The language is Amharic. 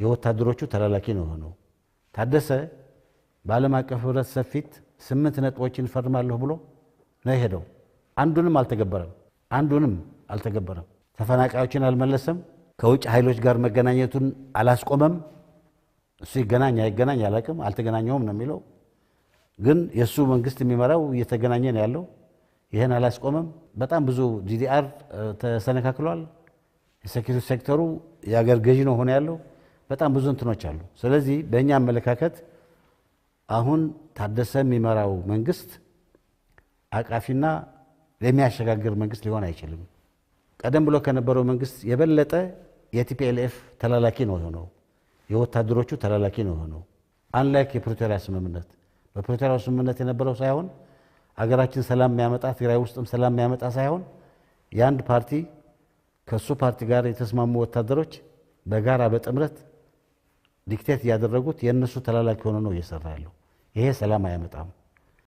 የወታደሮቹ ተላላኪ ነው የሆነው። ታደሰ በዓለም አቀፍ ህብረተሰብ ፊት 8 ነጥቦችን እፈርማለሁ ብሎ ነው የሄደው። አንዱንም አልተገበረም። አንዱንም አልተገበረም። ተፈናቃዮችን አልመለሰም። ከውጭ ኃይሎች ጋር መገናኘቱን አላስቆመም። እሱ ይገናኝ አይገናኝ አላውቅም፣ አልተገናኘውም ነው የሚለው። ግን የእሱ መንግስት የሚመራው እየተገናኘ ነው ያለው። ይህን አላስቆመም። በጣም ብዙ DDR ተሰነካክሏል። የ security sector ኡ የአገር ገዢ ነው ሆኖ ያለው። በጣም ብዙ እንትኖች አሉ። ስለዚህ በእኛ አመለካከት አሁን ታደሰ የሚመራው መንግስት አቃፊና የሚያሸጋግር መንግስት ሊሆን አይችልም። ቀደም ብሎ ከነበረው መንግስት የበለጠ የ TPLF ተላላኪ ነው የሆነው። የወታደሮቹ ተላላኪ ነው የሆነው። Unlike የፕሪቶሪያ ስምምነት፣ በፕሪቶሪያው ስምምነት የነበረው ሳይሆን፣ አገራችን ሰላም የሚያመጣ፣ ትግራይ ውስጥም ሰላም የሚያመጣ ሳይሆን፣ የአንድ ፓርቲ ከእሱ ፓርቲ ጋር የተስማሙ ወታደሮች በጋራ በጥምረት dictate እያደረጉት የእነሱ ተላላኪ ሆኖ ነው እየሰራ ያለው። ይሄ ሰላም አያመጣም።